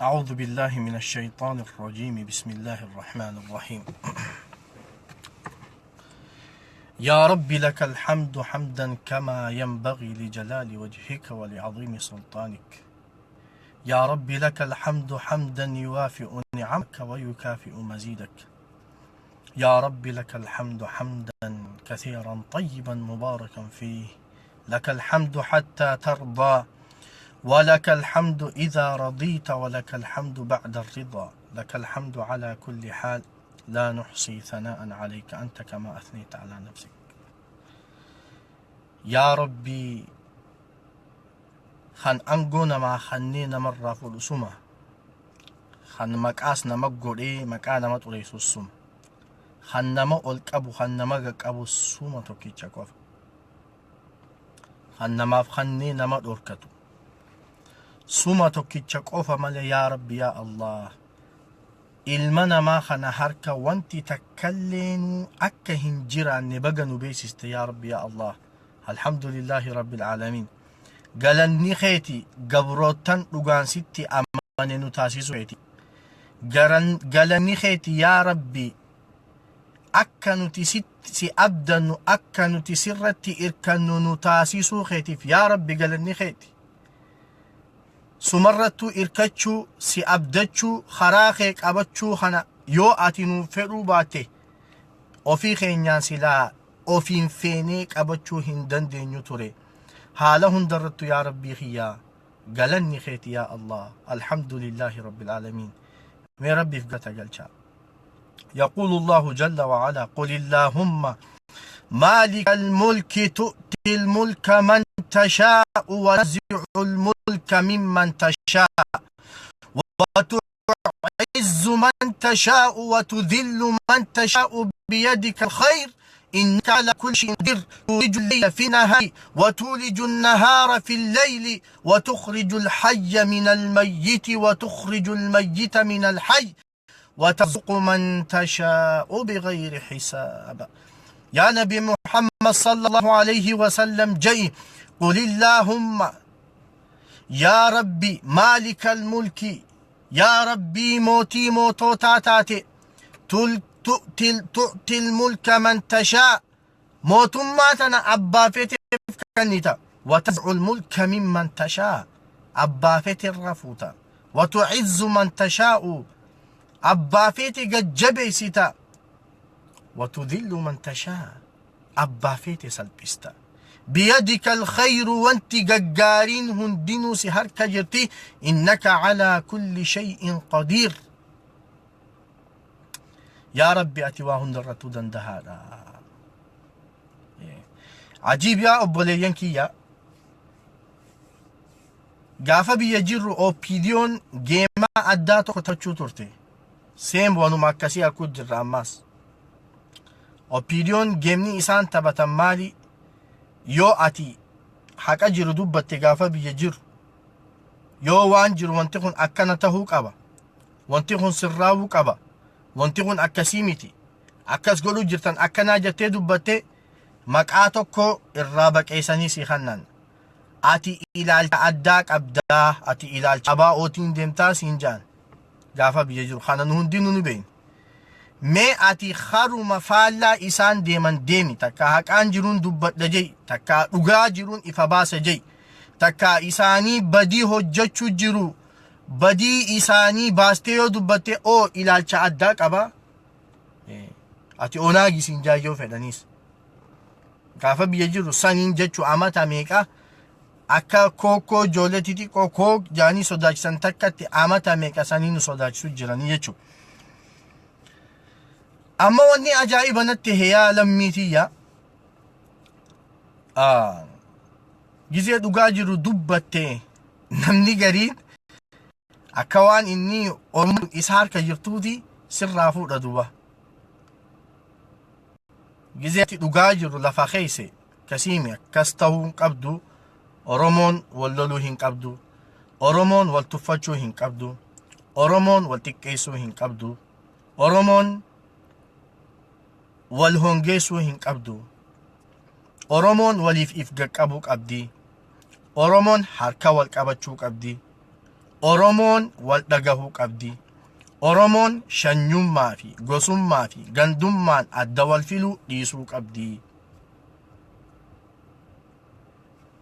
أعوذ بالله من الشيطان الرجيم. بسم الله الرحمن الرحيم. يا رب لك الحمد حمدا كما ينبغي لجلال وجهك ولعظيم سلطانك. يا رب لك الحمد حمدا يوافئ نعمك ويكافئ مزيدك. يا رب لك الحمد حمدا كثيرا طيبا مباركا فيه. لك الحمد حتى ترضى، ولك الحمد إذا رضيت، ولك الحمد بعد الرضا. لك الحمد على كل حال، لا نحصي ثناء عليك أنت كما أثنيت على نفسك. يا ربي خان أنقو نما خني نمر فلسما خان مكاس نمقو مكا نما تريسو السم خان نما ألقبو خان نما قبو السوما توكي تشاكوف خان نما خني نما دوركتو suma tokkicha qofa malee. Yaa Rabbi, yaa Allah, ilma namaa kana harka wanti takkalleenuu akka hin jiraanne baga nu beeksiste. Yaa Rabbi, yaa Allah, alhamdulillaahi rabbil aalamiin. Galanni keeti gabroottan dhugaan sitti amane nu taasisu keeti. Galanni keeti, yaa Rabbi, akka nuti si abdannu, akka nuti sirratti irkannu nu taasisuu keetiif. Yaa Rabbi, galanni keeti. Sumarrattuu irkachuu, si abdachuu, karaa kee qabachuu kana yoo ati nuuf fedhuu baatte, ofii keenyaan silaa ofiin feenee qabachuu hin dandeenyu ture. Haala hundarrattu, yaa Rabbii kiyyaa, galanni keeti. Yaa Allah, alhamdulillaahi rabbil aalamiin. Mee Rabbiif galata galchaa. يقول الله جل وعلا: قل اللهم مالك الملك تؤتي الملك من تشاء وتنزع الملك ممن تشاء وتعز من تشاء وتذل من تشاء بيدك الخير إنك على كل شيء قدير. تولج الليل في النهار وتولج النهار في الليل وتخرج الحي من الميت وتخرج الميت من الحي وترزق من تشاء بغير حساب. يا نبي محمد صلى الله عليه وسلم جي: قل اللهم، يا ربي، مالك الملك، يا ربي mootii moototaa taate، تؤتي الملك من تشاء، mootummaa tana abbaa feeteef kennita، وتنزع الملك ممن تشاء، abbaa feete irraa fuuta، وتعز من تشاء، abbaa feete gajjabeessita، وتذل من تشاء، abbaa feete salphista، بيدك الخير، wanti gaggaariin hundinuu si harka jirti، إنك على كل شيء قدير. Yaa Rabbi, ati waa hundarrattuu dandahaadha. Ajiib! Yaa obboleeyyan kiyya, gaafa biyya jirru OPDOn geemaa addaa tokko taphachuu turte. Seem wanuma akkasii akkuu jirra ammaas. OPDOn geemni isaan taphatan maali? Yoo ati haqa jiru dubbatte gaafa biyya jiru, yoo waan jiru wanti kun akkana tahuu qaba, wanti kun sirraawuu qaba, wanti kun akkasii miti, akkas godhuu jirtan akkanaa jettee dubbatte, maqaa tokko irraa baqeessanii si kannan. Ati ilaalcha addaa qabdaa, ati ilaalcha abaa'ootiin deemtaa siin jaan. Gaafa biyya jiru kana nu hundinuu ni beekna. Mee ati haruma faallaa isaan deeman deemi, takka haqaan jiruun dubbadha jei, takka dhugaa jiruun ifa baasa jei, takka isaanii badii hojjechuu jiru badii isaanii baastee yoo dubbatte, oo ilaalcha addaa qaba, ati onaagi siin jaayyoo fedhaniis. Gaafa biyya jiru saniin jechuu amata meeqa akka kookoo ijoollee xixiqqoo koo jaanii sodaachisan takkatti amata meeqa sanii nu sodaachisu jiranii jechuudha. Amma wanni ajaa'iba natti heyaa lammiitiyya gizee dhugaa jiru dubbatte, namni gariin akka waan inni Oromoon isa harka jirtuuti sirraa fuudha duuba. Gizee ati dhugaa jiru lafa keesse kasiimi akkas ta'uu hin qabdu, Oromoon wal loluu hin qabdu, Oromoon wal tuffachuu hin qabdu, Oromoon wal xiqqeessuu hin qabdu, Oromoon wal hongeessuu hin qabdu, Oromoon waliif if qaqqabuu qabdi, Oromoon harka wal qabachuu qabdi. Oromoon wal dhagahuu qabdi. Oromoon shanyummaa fi gosummaa fi gandummaan adda wal filuu dhiisuu qabdi.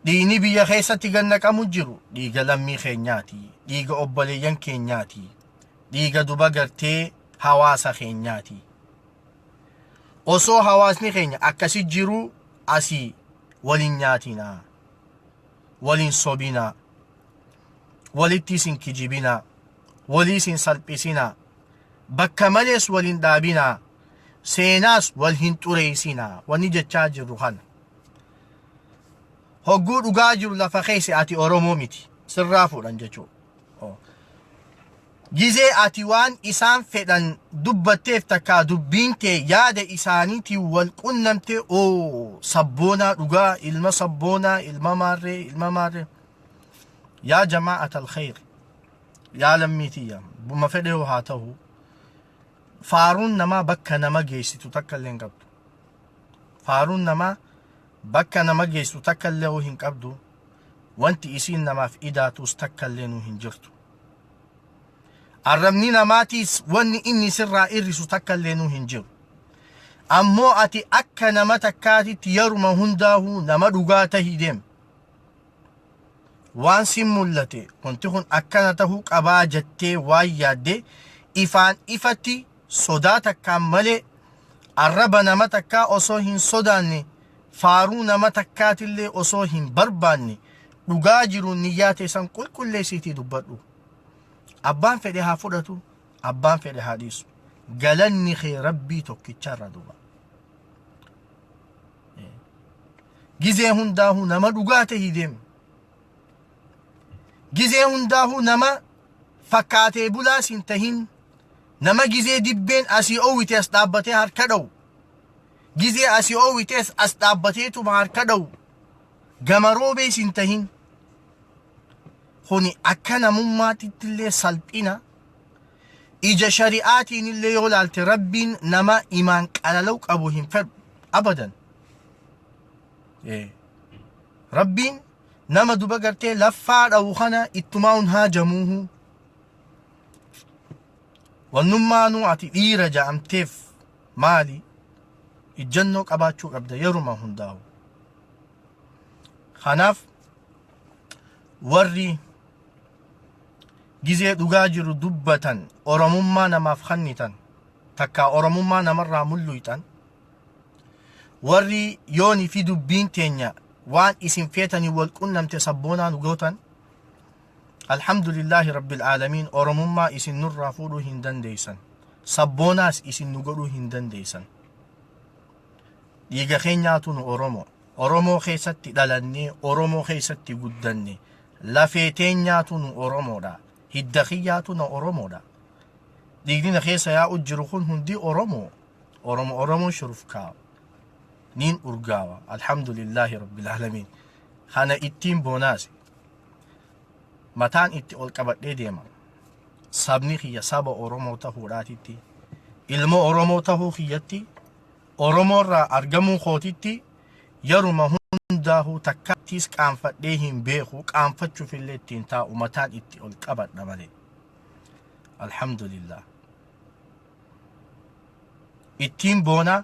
Dhiigni biyya keessatti gad naqamu jiru dhiiga lammii keenyaati. Dhiiga obboleeyyan keenyaati. Dhiiga duba gartee hawaasa keenyaati. Osoo hawaasni keenya akkasi jiruu asii waliin nyaatinaa. Waliin sobinaa. Walittis hin kijibinaa. Waliis hin salphisinaa. Bakka malees wal hin dhaabinaa. Seenaas wal hin xureessinaa. Wanni jechaa jirru kana. Hogguu dhugaa jiru lafa keessa ati Oromoo miti. Sirraa fuudhan jechuudha. Gizee ati waan isaan fedhan dubbatteef takkaa dubbiin tee yaada isaaniitiin wal qunnamte, oo sabboonaa dhugaa, ilma sabboonaa, ilma maarree, ilma maarree. Yaa jamaa'at alkhayr, yaa lammii tiyya, buma fedhe yoo haa ta'u, faaruun namaa bakka nama geessitu takka illee hin qabdu. Faaruun namaa bakka nama geessitu takka illee hin qabdu. Wanti isiin namaaf idaatus takka illee nu hin jirtu. Arrabni namaatiis wanni inni sirraa irrisu takka illee nu hin jiru. Ammoo ati akka nama takkaatitti yeruma hundaahuu nama dhugaa tahii deem. Waan sin mul'ate wanti kun akkana tahuu qabaa jettee waan yaadde ifaan ifatti sodaa takkaan malee, arraba nama takkaa osoo hin sodaanne, faaruu nama takkaatillee osoo hin barbaanne, dhugaa jiru niyyaa teessan qulqulleessiitii dubbadhu. Abbaan fedhe haa fudhatu, abbaan fedhe haa dhiisu. Galanni kee Rabbii tokkicharra duba. Gizee hundaahuu nama dhugaa tahii deemi. Gizee hundaahuu nama fakkaatee bulaas hin tahin. Nama gizee dibbeen asii oowwite as dhaabbatee harka dha'u. Gizee asii oowwitees as dhaabbateetuma harka dha'u. Gama roobees hin tahin. Kuni akka namummaatitti illee salphina. Ija shari'aatiin illee yoo laalte Rabbiin nama imaan qalalau qabu hin fedhu. Abadan. Rabbiin nama duba gartee laffaa dha'u kana ittumaa'uun haajamuuhu. Wannummaanuu ati dhiira ja'amteef maali? Ijjannoo qabaachuu qabda yeruma hundaa'u. Kanaaf warri gizee dhugaa jiru dubbatan Oromummaa namaaf kennitan, takkaa Oromummaa namarraa mulluyxan, warri yoonii fi dubbiin teenya waan isin feetanii wal qunnamte sabboonaa nu gootan, alhamdulillaahi rabbil aalamiin, Oromummaa isin nurraa fuudhuu hin dandeessan, sabboonaas isin nu godhuu hin dandeessan. Dhiiga keenyaatu nu Oromoo. Oromoo keessatti dhalannee, Oromoo keessatti guddanne. Lafee teenyaatu nu Oromoodha. Hidda kiyyaatu na Oromoodha. Dhiigni na keessa yaa'u jiru kun hundi Oromoo. Oromo Oromoon shurufkaa. Niin urgaawa. Alhamdulillaahi rabbil aalamiin. Kana ittiin boonaase. Mataan itti ol qabadhee deema. Sabni kiyya saba Oromoo ta'uudhaatitti. Ilma Oromoo ta'uu kiyyatti, Oromoo irraa argamuu kootitti yeruma hundaahuu takkaattiis qaanfadhee hin beeku, qaanfachuuf illee ittiin taa'u, mataan itti ol qabadha malee. Alhamdulillah. Ittiin boonaa,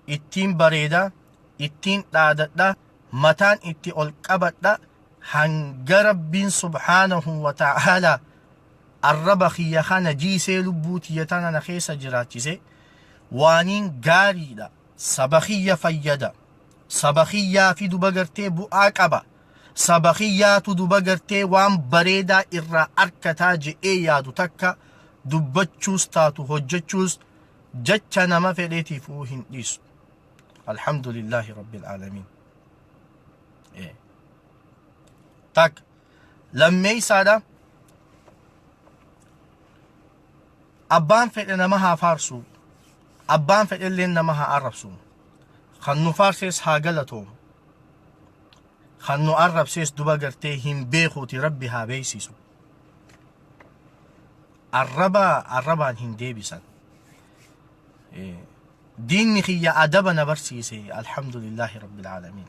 ittiin bareedaa, ittiin dhaadadha, mataan itti ol qabadha hanga Rabbiin subhaanahu wa ta'aalaa arraba kiyya kana jiisee lubbuu tiyya tana na keessa jiraachise. Waaniin gaariidha, saba kiyya fayyada, saba kiyyaa fi duba gartee bu'aa qaba, saba kiyyaatu duba gartee waan bareedaa irraa arkataa je'ee yaadu takka dubbachuus taatu hojjechuus jecha nama fedheetiifuu hin dhiisu. Alhamdulillaahi rabbil aalamiin. Takka lammeeysaadha, abbaan fedhe nama haa faarsu, abbaan fedhelleen nama haa arrabsu. Kan nu faarsees haa galatoomu, kan nu arrabsees duba gartee hin beekuuti Rabbi haa beeksisu. Arraba arrabaan hin deebisan. Diinni kiyya adaba na barsiise. Alhamdulillaahi rabbil aalamiin.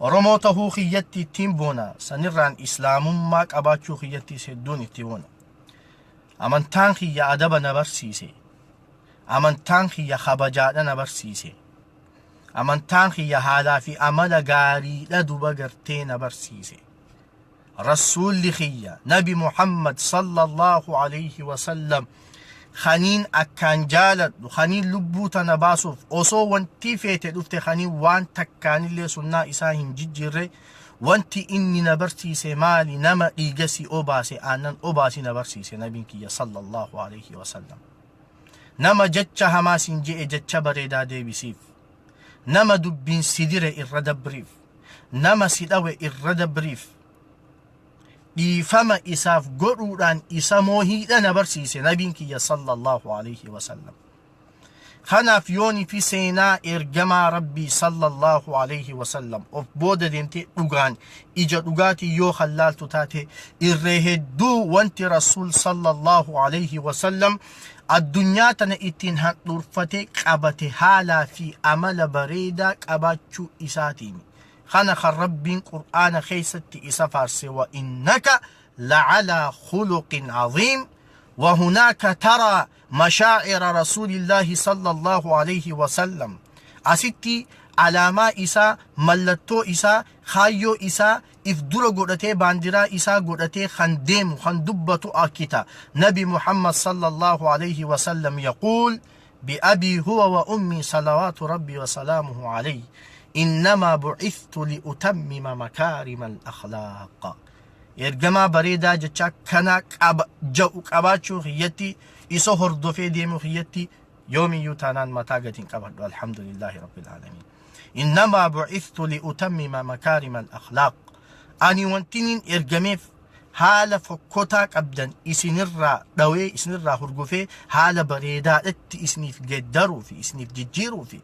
Oromoo tahuu kiyyatti ittiin boona, sanirraan Islaamummaa qabaachuu kiyyattis hedduun itti boona. Amantaan kiyya adaba na barsiise. Amantaan kiyya kabajaadha na barsiise. Amantaan kiyya haalaa fi amala gaariidha duba gartee na barsiise. Rassuulli kiyya Nabi Muhammad sallallahu alayhi wasallam kaniin akkaan jaaladhu, kaniin lubbuu tana baasuuf osoo wanti feete dhufte kaniin waan takkaanillee sunnaa isaa hin jijjiirre, wanti inni na barsiise maali? Nama dhiiga si obaase aannan obaasi na barsiise nabiin kiyya sallallahu alayhi wasallam. Nama jecha hamaa siin je'e jecha bareedaa deebisiif. Nama dubbiin si dire irra dabriif. Nama si dhawe irra dabriif. Dhiifama isaaf godhuudhaan isa moohiidha na barsiise nabiin kiyya sallallahu alayhi wasallam. Kanaaf yoonii fi seenaa ergamaa Rabbii sallallahu alayhi wasallam of booda deemtee dhugaan ija dhugaatii yoo kan laaltu taate, irree hedduu wanti Rasuul sallallahu alayhi wasallam addunyaa tana ittiin handhuurfatee qabate haalaa fi amala bareedaa qabaachuu isaatiin. Kana kan Rabbiin Qur'aana keessatti isa faarse: wa innaka la'alaa khuluqin aziim. Wa hunaaka taraa mashaa'ira Rasuulillaahi sallallahu alayhi wasallam. Asitti alaamaa isaa, mallattoo isaa, kaayyoo isaa if dura godhatee, baandiraa isaa godhatee kan deemu, kan dubbatu arkita. Nabi Muhammad sallallahu alayhi wasallam yaquul: bi'abii huwa wa ummii salawaatu rabbii wa salaamuhu alayhi, innamaa bu'ithtu li'utammima makaarima al-akhlaaq. Ergamaa bareedaa jecha akkanaa qaba ja'u qabaachuu kiyyatti, isa hordofee deemuu kiyyatti yoomiyyuu taanaan mataa gadi hin qabadhu. Alhamdulillaahi rabbil aalamiin. Innamaa bu'ithtu li'utammima makaarima al-akhlaaq. Ani wantiniin ergameef haala fokkotaa qabdan isinirraa dhawee, isinirraa hurgufee, haala bareedaadhatti isiniif geeddaruu fi isiniif jijjiiruu fi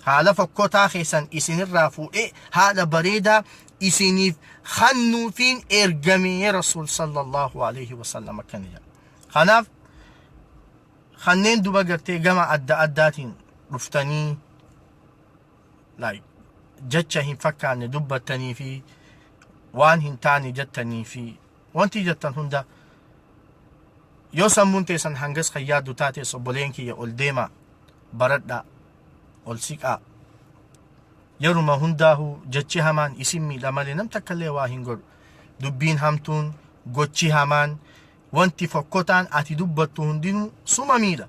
haala fokkotaa keessan isinirraa fuudhee haala bareedaa isiniif kannuufiin ergamee. Rasuul sallallahu alaihi wasallam akkana jedha. Kanaaf kanneen duba gartee gama adda addaatiin dhuftanii like jecha hin fakkaanne dubbattanii fi waan hin taane jettanii fi wanti jettan hunda, yoo sammuun teessan hangas kan yaaddu taates, obboleen kiyya, ol deemaa baradhaa, ol siqaa. Yeruma hundaahu jechi hamaan isin miidha malee nam takka illee waa hin godhu. Dubbiin hamtuun, gochi hamaan, wanti fokkotaan ati dubbattu hundinuu suma miidha.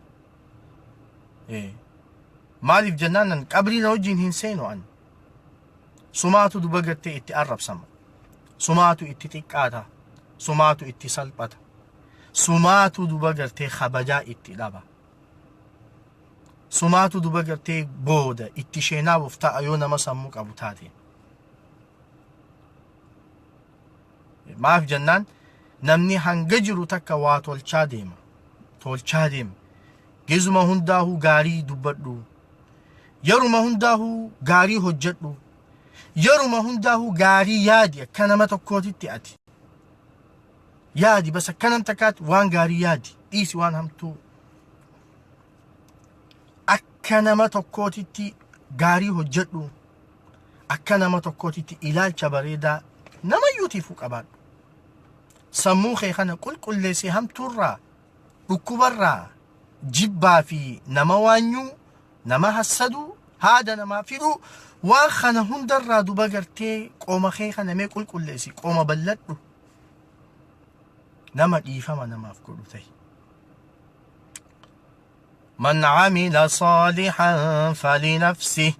Maaliif jennaan nan qabrii na wajjin hin seenu an. Sumaatu duba gartee itti arrabsama. Sumaatu itti xiqqaata. Sumaatu itti salphata. Sumaatu duba gartee kabajaa itti dhaba. Sumaatu duba gartee booda itti sheenaawuuf ta'a yoo nama sammuu qabu taate. Maaf jennaan namni hanga jiru takka waa tolchaa deema. Tolchaa deema. Gizuma hundaahuu gaarii dubbadhu. Yeruma hundaahuu gaarii hojjedhu. Yeruma hundaahuu gaarii yaadi akka nama tokkootitti ati. Yaadi bas, akka nam takkaatti waan gaarii yaadi. Dhiisi waan hamtuu. Akka nama tokkootitti gaarii hojjedhu. Akka nama tokkootitti ilaalcha bareedaa namayyuutiifuu qabaadhu. Sammuu kee kana qulqulleessee hamtuurraa, dhukkubarraa, jibbaa fi nama waanyuu, nama hassaduu, haada namaa fiduu, waan kana hundarraa duba gartee qooma kee kana mee qulqulleessi, qooma balladhu. Nama dhiifama namaaf godhu ta'i. من عمل صالحا فلنفسه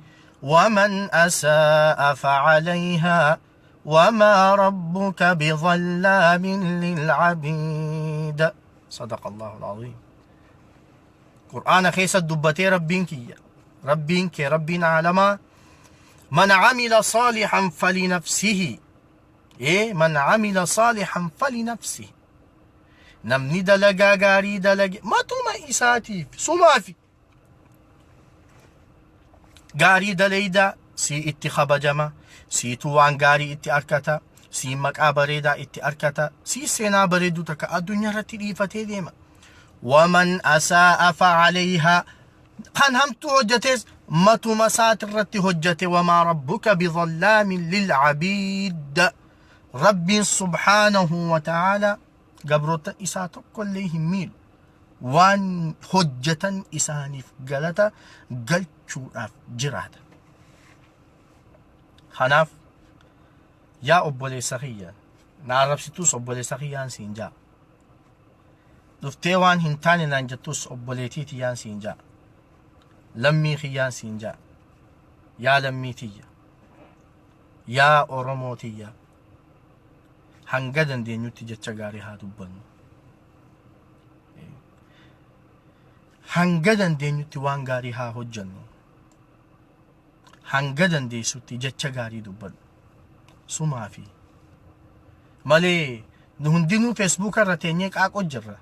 ومن أساء فعليها وما ربك بظلام للعبيد. صدق الله العظيم. قرآن keessa dubbatee Rabbiin kiyya, Rabbiin kee, Rabbiin عالما: من عمل صالحا فلنفسه. إيه، من عمل صالحا فلنفسه. Namni dalagaa gaarii dalage matuma isaatiif, sumaafi. Gaarii dalaydaa sii itti kabajama, siitu waan gaarii itti arkata, sii maqaa bareedaa itti arkata, sii seenaa bareedduu takka addunyaa irratti dhiifatee deema. ومن أساء فعليها. Kan hamtuu hojjetes Matuma isaatirratti hojjate. Wamaa rabbuka bidhallaamin lilcabiid. Rabbiin subhaanahu wa ta'aalaa gabroottan isaa tokkollee hin miidhu. Waan hojjetan isaaniif galata galchuudhaaf jiraata. Kanaaf yaa obboleessa kiyya, na arrabsituus obboleessa kiyyaan siin jaa. Dhuftee waan hin taane naan jettus obboleetii tiyyaan siin jaa. Lammii kiyyaan siin jaa. Yaa lammii tiyya. Yaa Oromoo tiyya. Hanga dandeenyutti jecha gaarii haa dubbannu. Hanga dandeenyutti waan gaarii haa hojjennu. Hanga dandeessutti jecha gaarii dubbadhu. Sumaa fi malee nu hundinuu Feesbuuka irra teenyee qaaqoo jirra.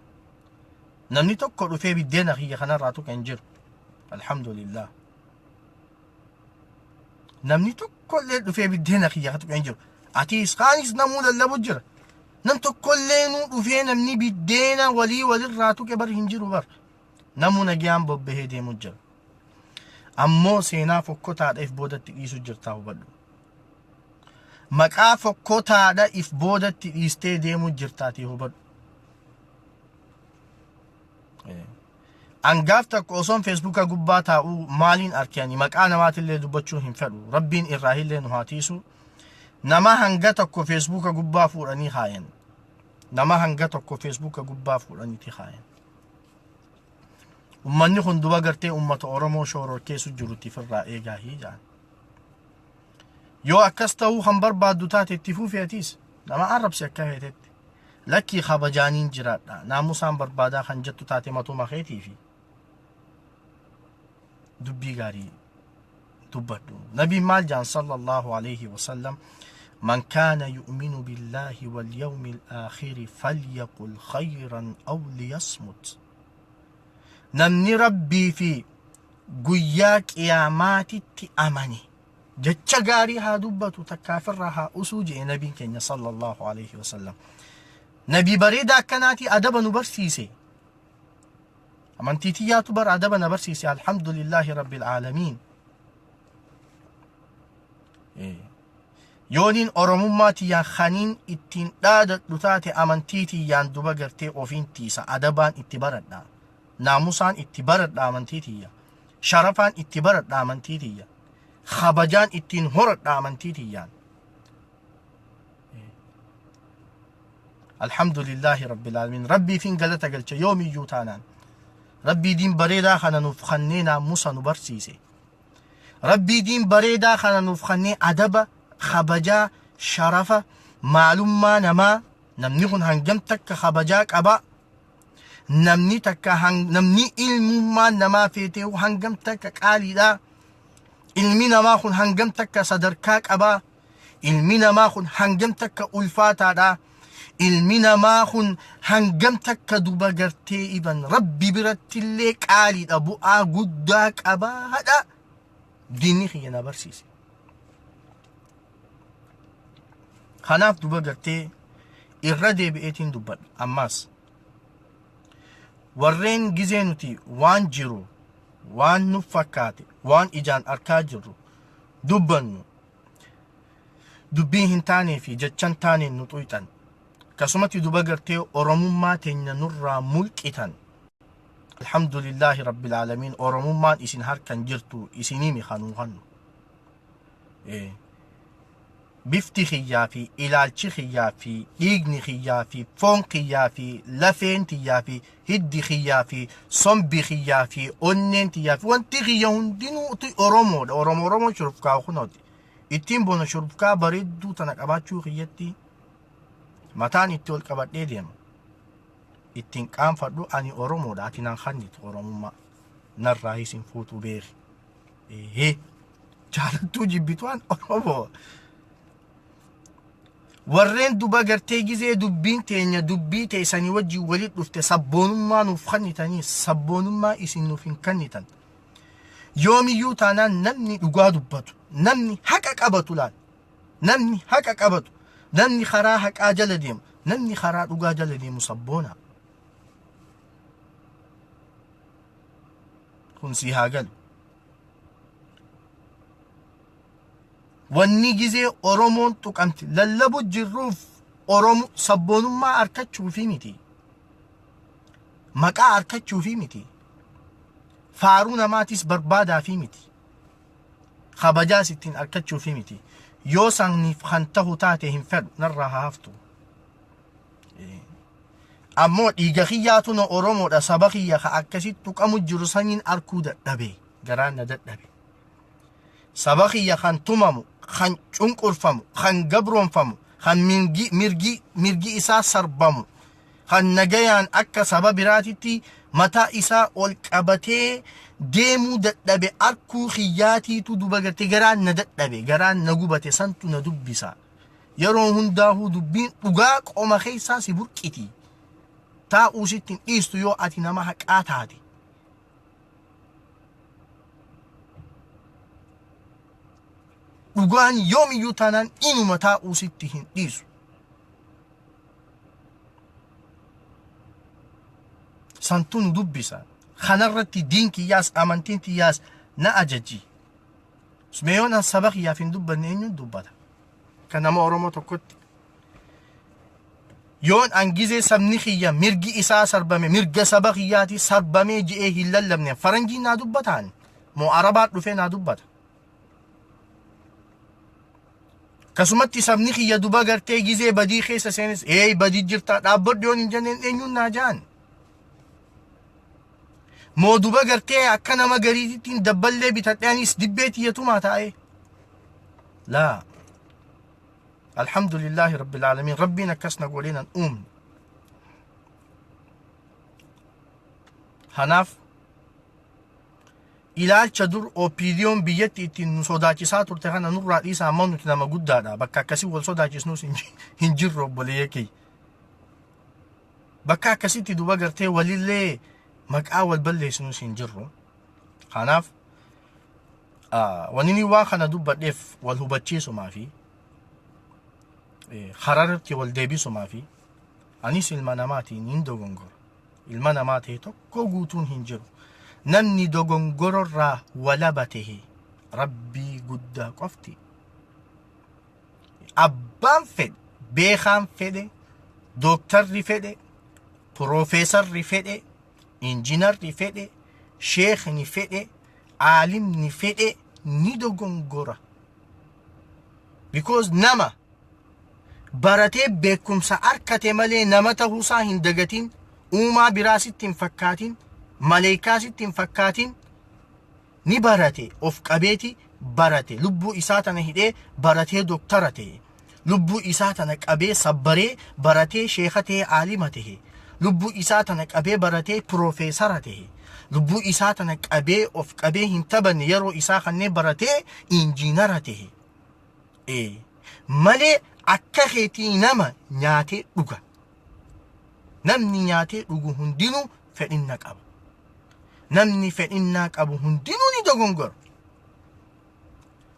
Namni tokko dhufee biddeena kiyya kanarraa tuqe hin jiru. Alhamdulillah. Namni tokko illee dhufee biddeena kiyya tuqe hin jiru. Atiis kaanis namuu lallabu jira. Nam tokko illee nuu dhufee namni biddeena walii walirraa tuqe bar hin jiru bar. Namuu nagayaan bobbahee deemu jira. Ammoo seenaa fokkotaadha if boodatti dhiisu jirtaa hubadhu. Maqaa fokkotaadha if boodatti dhiistee deemuu jirtaatii hubadhu. An gaaf tokko osoon Feesbuuka gubbaa taa'uu maaliin arke, ani maqaa namaatillee dubbachuu hin fedhu. Rabbiin irraa illee nu haa tiisu. Nama hanga tokko Feesbuuka gubbaa fuudhanii kaayan. Nama hanga tokko Feesbuuka gubbaa fuudhaniiti kaayan. Ummanni kun duba gartee ummata Oromoo shoororkeessu jirutti ifirraa eegaa hiijaan. Yoo akkas ta'uu kan barbaaddu taate itti fufi, atiis nama arrabsi akka feetetti. Lakkii, kabajaaniin jiraadha. Naamusaan barbaadaa kan jettu taate matuma keetii fi dubbii gaarii dubbadhu. Nabiin maal jaan sallallahu alayhi wasallam? من كان يؤمن بالله واليوم الآخر فليقل خيرا أو ليصمت. Namni Rabbii fi guyyaa qiyaamaatitti amane jecha gaarii haa dubbatu, takkaafirraa haa usuu jedhe nabiin keenya sallallahu alayhi wasallam. Nabii bareedaa akkanaatii adaba nu barsiise. Amantii tiyyaatu bara adaba na barsiise. Alhamdulillahi rabbil aalamiin. Yooniin Oromummaa tiyyaan kaniin ittiin dhaadadhu taate, amantii tiyyaan duba gartee ofiin tiisa. Adabaan itti baradha. Naamusaan itti baradha amantii tiyya. Sharafaan itti baradha amantii tiyya. Kabajaan ittiin horadha amantii tiyyaan. Alhamdulillahi rabbil aalamiin. Rabbiifin galata galcha yoomiyyuu taanaan. Rabbii diin bareedaa kana nuuf kannee naamusa nu barsiise. Rabbii diin bareedaa kana nuuf kannee adaba, kabajaa, sharafa, maalummaa namaa, namni kun hangam takka kabajaa qaba. Namni takka namni ilmummaan namaa feetee hangam takka qaaliidha. Ilmi namaa kun hangam takka sadarkaa qaba. Ilmi namaa kun hangam takka ulfaataadha. Ilmi namaa kun hangam takka duba gartee iban Rabbi birattillee qaaliidha, bu'aa guddaa qabaadha. Diinni kiyya na barsiise. Kanaaf duba gartee irra deebi'eetiin dubbadha ammaas. Warreen gizee nuti waan jiru, waan nuuf fakkaate, waan ijaan arkaa jirru dubbannu, dubbii hin taanee fi jechan taaneen nu xuyxan. Akkasumatti duba gartee Oromummaa teenya nurraa mulqitan. Alhamdulillahi rabbil aalamiin, Oromummaan isin harkan jirtu isinimi kanuu kannu. Bifti kiyyaa fi ilaalchi kiyyaa fi dhiigni kiyyaa fi foon kiyyaa fi lafeen tiyyaa fi hiddi kiyyaa fi sombi kiyyaa fi onneen tiyyaa fi wanti kiyya hundinuu Oromoodha. Oromoo Oromoo shurufkaa kunooti. Ittiin bona shurufkaa bareedduu tana qabaachuu kiyyatti mataan itti ol qabadhee deema. Ittiin qaanfadhu, ani Oromoodha, ati nan kannitu Oromummaa. Narraa isin fuutu beeki. Eehee. Jaalattuu jibbitu an Oromoo. Warreen duba gartee gizee dubbiin teenya dubbii teessanii wajjin walitti dhufte sabboonummaa nuuf kennitanii, sabboonummaa isin nuuf hin kennitan. Yoomiyyuu taanaan namni dhugaa dubbatu, namni haqa qabatu laal, namni haqa qabatu, namni karaa haqaa jala deemu, namni karaa dhugaa jala deemu sabboonaa. Kun sii haa galu. Wanni gizee Oromoon tuqamti lallabu jirruuf Oromo sabboonummaa arkachuufi miti. Maqaa arkachuufi miti. Faaruu namaatis barbaadaafi miti. Kabajaas ittiin arkachuufi miti. Yoo saniif kan tahu taate hin fedhu, narraa haa haftu. Ammoo dhiiga kiyyaatu na Oromoodha, saba kiyya ka akkasitti tuqamu jiru saniin arkuu dadhabe, garaan na dadhabe. Saba kiyya kan tumamu, kan cunqurfamu, kan gabroonfamu, kan mirgi, mirgi, mirgi isaa sarbamu, kan nagayaan akka saba biraatitti mataa isaa ol qabatee deemuu dadhabe arkuu kiyyaatiitu duba gartee garaan na dadhabe, garaan na gubate, santu na dubbisa. Yeroo hundaahuu dubbiin dhugaa qoma keessaa si burqiti. Taa'uu sitti hin dhiistu yoo ati nama haqaa taate. Dhugaan yoomiyyuu taanaan inuma taa'uu sitti hin dhiisu. Santu nu dubbisa. Kanarratti diin kiyyaas amantiin tiyyaas na ajaji. Mee yoon an saba kiyyaaf hin dubbanne eenyuun dubbata? Kan nama Oromoo tokkotti. Yoon an gizee sabni kiyya mirgi isaa sarbame, mirga saba kiyyaati sarbamee je'ee hin lallabne, faranjiin naa dubbataan moo Arabaan dhufee naa dubbata? Akkasumatti sabni kiyya duba gartee gizee badii keessa seenes, "Eey, badii jirtaa, dhaabbadhu," yoon hin jenneen eenyuun naa ja'an? Moo duba gartee akka nama gariitittiin dabballee bitadhee anis dibbee tiyya tumaa taa'ee? Laa. Alhamdulillahi Rabbil Aalamiin, Rabbiin akkas na godhee nan uumne. Kanaaf ilaalcha dur OPDOn biyyatti ittiin nu sodaachisaa turte kana nurraa dhiisaa, amma nuti nama guddaadha. Bakka akkasii wal sodaachisnus hin jirru, obboleeyya kiyya. Bakka akkasitti duba gartee walillee maqaa wal balleessinus hin jirru. Kanaaf wanni inni waan kana dubbadheef wal hubachiisumaa fi kararratti wal deebisumaa fi anis ilma namaatiin hin dogongora. Ilma namaa ta'e tokko guutuun hin jiru. Namni dogongororraa walaba ta'e Rabbii guddaa qofti. Abbaan fedhe, beekaan fedhe, dooktarri fedhe, piroofeesarri fedhe, injinarri fedhe, sheekni fedhe, aalimni fedhe ni dogongora. Because nama baratee beekumsa arkate malee nama ta'uusaa hin dagatin, uumaa biraa sitti hin fakkaatin, maleekaa sitti hin fakkaatin, ni barate, of qabeeti barate, lubbuu isaa tana hidhee baratee doktara ta'e, lubbuu isaa tana qabee sabbaree baratee sheeka ta'e, aalima ta'e, lubbuu isaa tana qabee baratee piroofeesara ta'e, lubbuu isaa tana qabee of qabee hin taphanne, yeroo isaa kanneen baratee injiinara ta'e. Malee akka keetii nama nyaatee dhuga. Namni nyaatee dhugu hundinuu fedhinna qaba. Namni fedhinnaa qabu hundinuu ni dogongora.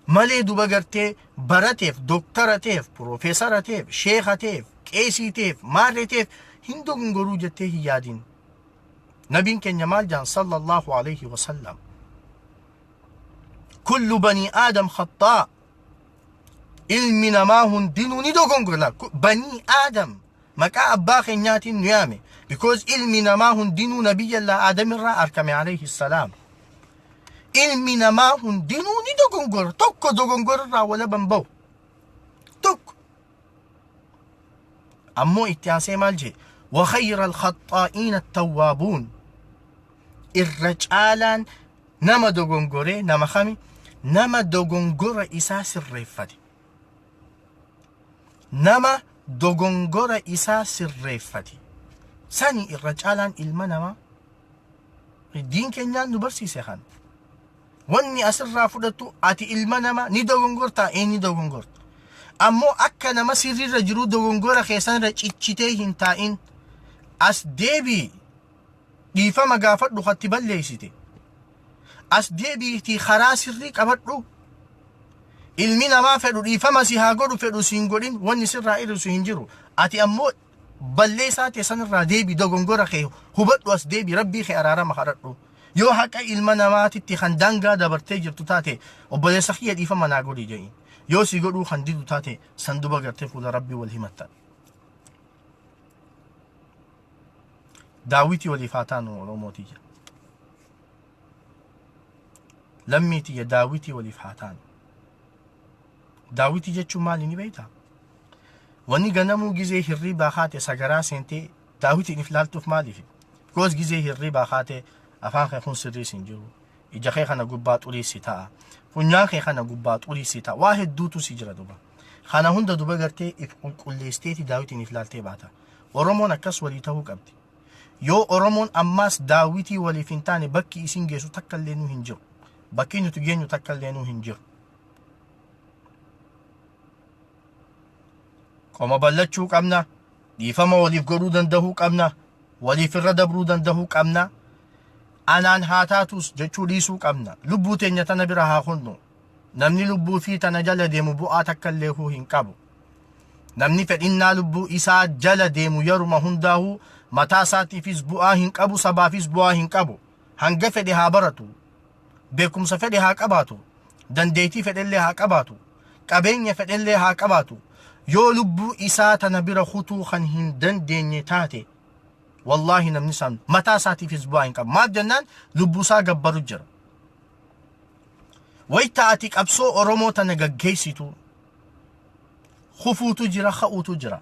Malee duba gartee barateef, doktara ta'eef, piroofeesara ta'eef, sheeka ta'eef, qeesii ta'eef, maarree ta'eef hin dogongoruu jettee hin yaadin. Nabiin keenya maal jaan, sallallahu alayhi wa sallam? "Kullu banii Aadam khaxxaa." Ilmi namaa hundinuu ni dogongora. Banii Aadam maqaa abbaa keenyaatiin nu yaame. Because ilmi namaa hundinuu Nabiyyallaa Aadam irraa arkame, alayhi salaam. Ilmi namaa hundinuu ni dogongora. Tokko dogongora irraa walaban bahu. Tokko. Ammoo itti aansee maal jedhe? "Wa khayra al-khaxxaa'iina at-tawwaabuun." Irra caalaan nama dogongoree nama kami? Nama dogongora isaa sirreeffate. Nama dogongora isaa sirreeffate. Sani irra caalaan ilma namaa. Diin keenyaan nu barsiise kana. Wanni asirraa fudhattu, ati ilma namaa ni dogongortaa, ee, ni dogongorta. Ammoo akka nama sirriirra jiruu dogongora keessanirra cichitee hin taa'in. As deebii dhiifama gaafadhu katti balleessite. As deebiitii karaa sirrii qabadhu. Ilmi namaa fedhu dhiifama si haa godhu, fedhu si hin godhin, wanni sirraa irrisu hin jiru. Ati ammoo balleessaa ta'e sanirraa deebii, dogongora kee hubadhu, as deebii Rabbii kee araarama kadhadhu. Yoo haqa ilma namaatitti kan daangaa dabartee jirtu taate, "Obboleessa kiyya, dhiifama naa godhi," jedhi. Yoo si godhuu kan didu taate san duba gartee fuula Rabbii wal himattan. Daawwitii waliif haa taanu Oromoo tiyya. Lammii tiyya daawwitii waliif haa taanu. Daawwitii jechuun maali ni beektaa? Wanni ganamuu gizee hirriibaa kaate sagaraa seentee daawitiin if laaltuuf maaliif? Because gizee hirriibaa kaate afaan kee kun sirrii sin jiru. Ija kee kana gubbaa xurii si ta'a. Funyaan kee kana gubbaa xurii si ta'a. Waa hedduutu si jira duba. Kana hunda duba gartee if qulqulleessiteeti daawitiin if laaltee baata. Oromoon akkas walii ta'uu qabdi. Yoo Oromoon ammaas daawitii waliif hin taane bakki isin geessu takka illee nuu hin jiru. Bakki nuti geenyu takka illee nuu hin jiru. Qoma ballachuu qabna. Dhiifama waliif godhuu dandahuu qabna. Waliif irra dabruu dandahuu qabna. Anaan haa taatus jechuu dhiisuu qabna. Lubbuu teenya tana bira haa kunnu. Namni lubbuu fi tana jala deemu bu'aa takka illee huu hin qabu. Namni fedhinnaa lubbuu isaa jala deemu yeruma hundaahuu mataa isaatiifis bu'aa hin qabu, sabaafis bu'aa hin qabu. Hanga fedhe haa baratu. Beekumsa fedhe haa qabaatu. Dandeettii fedhellee haa qabaatu. Qabeenya fedhellee haa qabaatu. Yoo lubbuu isaa tana bira kutuu kan hin dandeenye taate wallaahi namni san mataa isaatiifis bu'aa hin qabu. Maal jennaan lubbuu isaa gabbaru jira. Wayta ati qabsoo Oromoo tana gaggeessitu kufuutu jira, ka'uutu jira.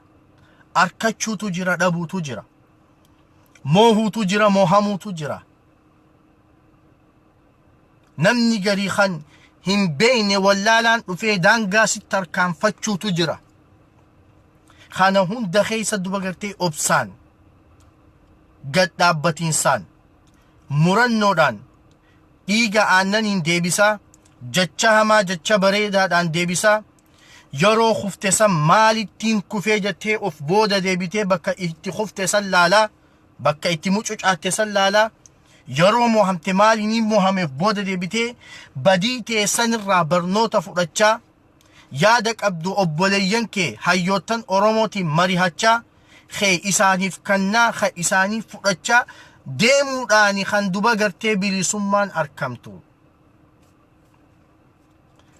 Arkachuutu jira, dhabuutu jira. Moohuutu jira, moohamuutu jira. Namni garii kan hin beekne wallaalaan dhufee daangaa sitti tarkaanfachuutu jira. Kana hunda keessa duba gartee obsaan, gad dhaabbatiinsaan, murannoodhaan dhiiga aannaniin deebisaa, jecha hamaa jecha bareedaadhaan deebisaa, yeroo kufte san maalittiin kufee jettee of booda deebitee bakka itti kufte san laalaa, bakka itti mucucaatte san laalaa, yeroo mohamte maaliin mohameef booda deebitee badii tee sanirraa barnoota fudhachaa, yaada qabdu obboleeyyan kee hayyoottan Oromootiin marihachaa, kee isaaniif kannaa ka isaanii fudhachaa deemuudhaani kan duba gartee bilisummaan arkamtu.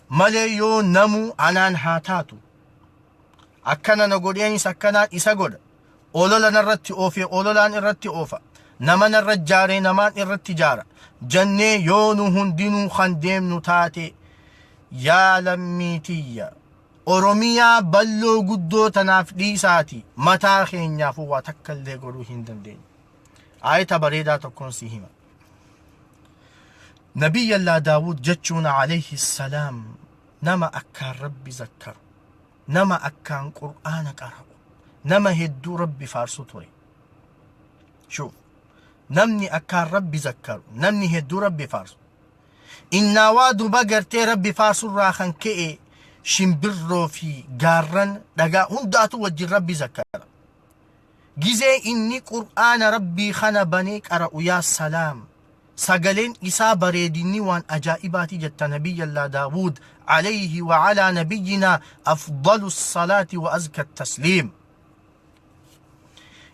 Malee yoo namuu anaan haa taatu. Akkana na godheenis akkanaan isa godha. Olola narratti oofee ololaan irratti oofa. Nama narra jaaree namaan irratti jaara. Jannee yoo nu hundinuu kan deemnu taate yaa lammii tiyya. Oromiyaa balloo guddoo tanaaf dhiisaati mataa keenyaafuu waa takka illee godhuu hin dandeenyu. Aayata bareedaa tokkoon si hima. Nabiyyallaa Daawud jechuun alayhi salaam nama akkaan Rabbi zakkaru, nama akkaan Qur'aana qara'u, nama hedduu Rabbi faarsu ture. Shuuf, namni akkaan Rabbi zakkaru, namni hedduu Rabbi faarsu. Innaawaa duba gartee Rabbi faarsurraa kan ka'e shimbirroo fi gaarran dhagaa hundaatu wajjin Rabbi zakkara. Gizee inni Qur'aana Rabbii kana banee qara'u yaa salaam sagaleen isaa bareedinni waan ajaa'ibaati jetta Nabiyyallaa Daawuud alayhi wa alaa nabiyyinaa afdalu salaati wa azka tasliim.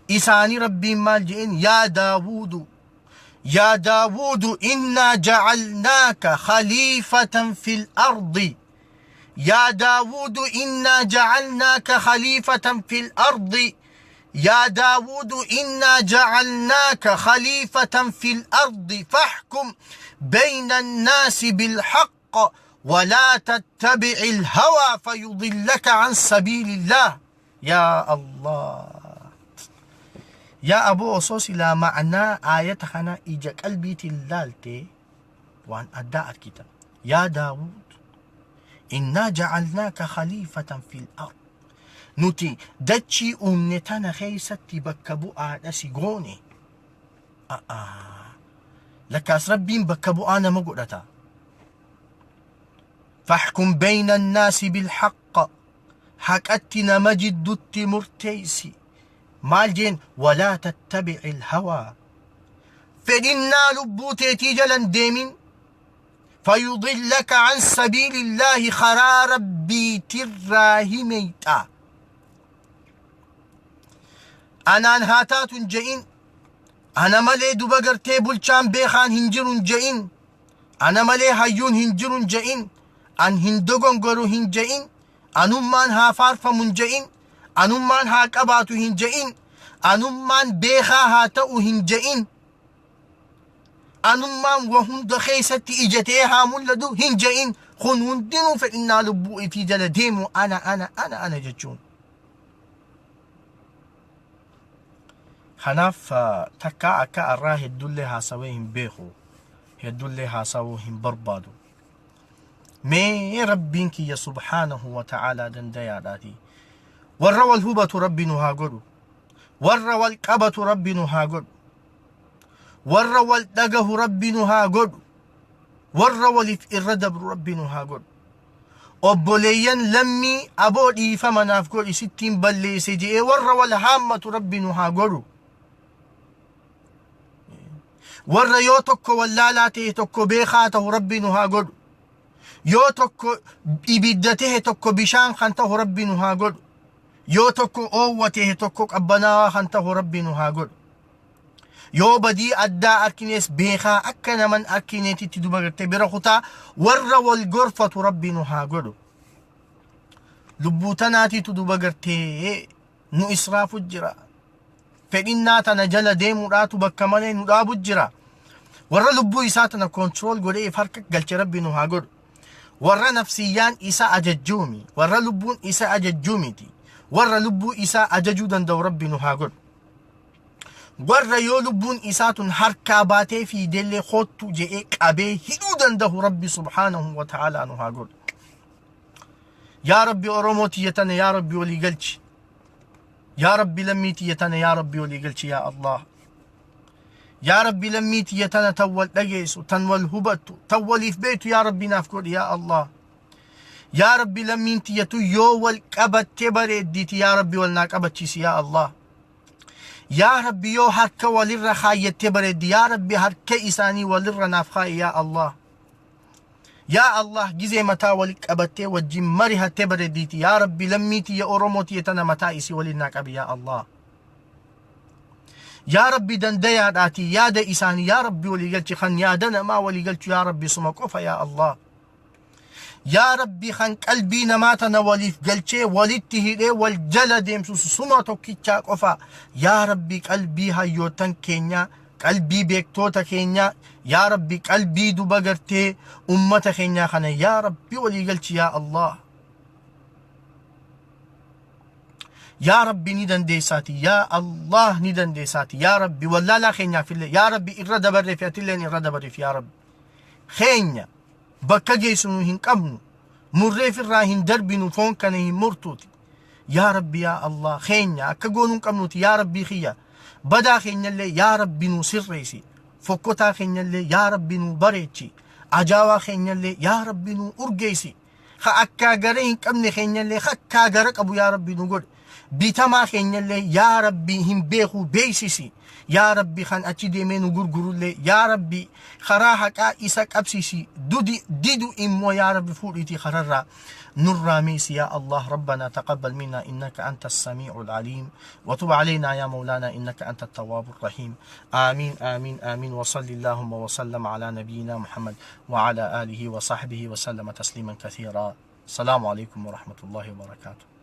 Isaanii Rabbiin maal je'een yaa Daawuudu yaa Daawuudu innaa jacalnaaka khaliifatan fil ardi يا داود إنا جعلناك خليفة في الأرض يا داود إنا جعلناك خليفة في الأرض فاحكم بين الناس بالحق ولا تتبع الهوى فيضلك عن سبيل الله يا الله يا أبو أصوص لا معنى آية خنا إجا قلبي تلالتي waan addaa argita. Yaa Daawud, innaa jacalnaaka khaliifatan fil ard. Nuti dachii uumne tana keessatti bakka bu'aadha si goone. A'aa. Lakkaas Rabbiin bakka bu'aa nama godhata. Fahkum bayna annaasi bilhaqq. Haqatti nama jiddutti murteessi. Maal jeen walaa tattabi'il hawaa. Fedhinnaa lubbuu teetii jala hin deemin. Fayudillaka an sabiilillaahi karaa rabbiitirraa himeyxa. Anaan haa taatu hin je'in. Ana malee duba gartee bulchaan beekaan hin jiru hin je'in. Ana malee hayyuun hin jiru hin je'in. An hin dogongoru hin je'in, anummaan haa faarfamu hin je'in, anummaan haa qabaatu hin je'in, anummaan beekaa haa ta'u hin je'in, anummaan wa hunda keessatti ija ta'ee haa mul'atu hin je'in. Kun hundinuu fedhinnaa lubbuu ifii jala deemu ana ana ana ana jechuun. Kanaaf takkaa akka arraa hedduullee haasawee hin beeku, hedduullee haasawuu hin barbaadu. Mee Rabbiin kiyya subhaanahu wa ta'aalaa dandayaadhaati. Warra wal hubatu Rabbi nu haa godhu. Warra wal qabatu Rabbi nu haa godhu. Warra wal dhagahu Rabbi nu haa godhu. Warra waliif irra dabru Rabbi nu haa godhu. Obboleeyyan lammii aboo dhiifama naaf godhi sittiin balleesse je'ee warra wal haammatu Rabbi nu haa godhu. Warra yoo tokko wallaalaa ta'e tokko beekaa ta'u Rabbi nu haa godhu. Yoo tokko ibidda ta'e tokko bishaan kan ta'u Rabbi nu haa godhu. Yoo tokko oowwa ta'e tokko qabbanaawaa kan ta'u Rabbi nu haa godhu. Yoo badii addaa arkines beekaa akka naman arkineetitti duba gartee bira kutaa warra wal gorfatu Rabbi nu haa godhu. Lubbuu tanaatiitu duba gartee nu israafu jira. Fedhinnaa tana jala deemuudhaatu bakka malee nu dhaabu jira. Warra lubbuu isaa tana control godhee if harka galche Rabbi nu haa godhu. Warra nafsiyyaan isa ajajjuumi, warra lubbuun isa ajajjuu miti. Warra lubbuu isaa ajajuu danda'u Rabbi nu haa godhu. Warra yoo lubbuun isaa tun harkaa baatee fiidellee koottu je'ee qabee hidhuu danda'u Rabbi subhaanahu wa ta'aalaa nu haa godhu. Yaa Rabbi Oromoo tiyya tana yaa Rabbi walii galchi. Yaa Rabbi lammii tiyya tana yaa Rabbi walii galchi yaa Allah. Yaa Rabbi lammii tiyya tana tan wal dhageessu, tan wal hubattu, tan waliif beektu yaa Rabbi naaf godhi yaa Allah. Yaa Rabbi lammiin tiyya tun yoo wal qabattee bareeddiiti yaa Rabbi wal naa qabachiisi yaa Allah. Yaa Rabbi yoo harka walirra kaayyattee bareeddi yaa Rabbi harka isaanii walirra naaf kaa'i yaa Allah. Yaa Allah gizee mataa wali qabattee wajjin marihattee bareeddiiti yaa Rabbi lammii tiyya Oromoo tiyya tana mataa isii waliin naa qabi yaa Allah. Yaa Rabbi dandayaadhaati yaada isaanii yaa Rabbi walii galchi kan yaada namaa walii galchu yaa Rabbi suma qofa yaa Allah. Yaa Rabbi kan qalbii namaa tana waliif galchee walitti hidhee wal jala deemsisu suma tokkichaa qofa yaa Rabbi qalbii hayyoottan keenyaa qalbii beektoota keenyaa yaa Rabbi qalbii duba gartee ummata keenyaa kana yaa Rabbi walii galchi yaa Allah. Yaa Rabbi ni dandeessaati yaa Allah ni dandeessaati yaa Rabbi wallaalaa keenyaafillee yaa Rabbi irra dabarreef atilleen irra dabarreef yaa Rabbi keenya bakka geessinu hin qabnu murreef irraa hin darbinu foon kana hin murtuuti yaa Rabbi yaa Allah keenya akka goonuu hin qabnuuti yaa Rabbii kiyya badaa keenyallee yaa Rabbi nu sirreessi fokkotaa keenyallee yaa Rabbi nu bareechi ajaawaa keenyallee yaa Rabbi nu urgeessi ka akkaa gara hin qabne keenyallee ka akkaa gara qabu yaa Rabbi nu godhe bitamaa keenyallee yaa Rabbi hin beeku beeksisi yaa Rabbi kan achi deemee nu gurgurullee yaa Rabbi karaa haqaa isa qabsiisi dudi didu immoo yaa Rabbi fuudhiitii kararraa nurraa miisi yaa Allah Rabbana taqabbal minna innaka anta as-samii'ul aliim wa tub alaynaa yaa mawlaanaa innaka anta at-tawwaabur rahiim aamiin aamiin aamiin wa salli Allahumma wa sallam ala nabiyyinaa Muhammad wa ala aalihi wa sahbihi wa sallama tasliiman kathiiraa. Salaamu alaikum wa rahmatullahi wa barakaatuh.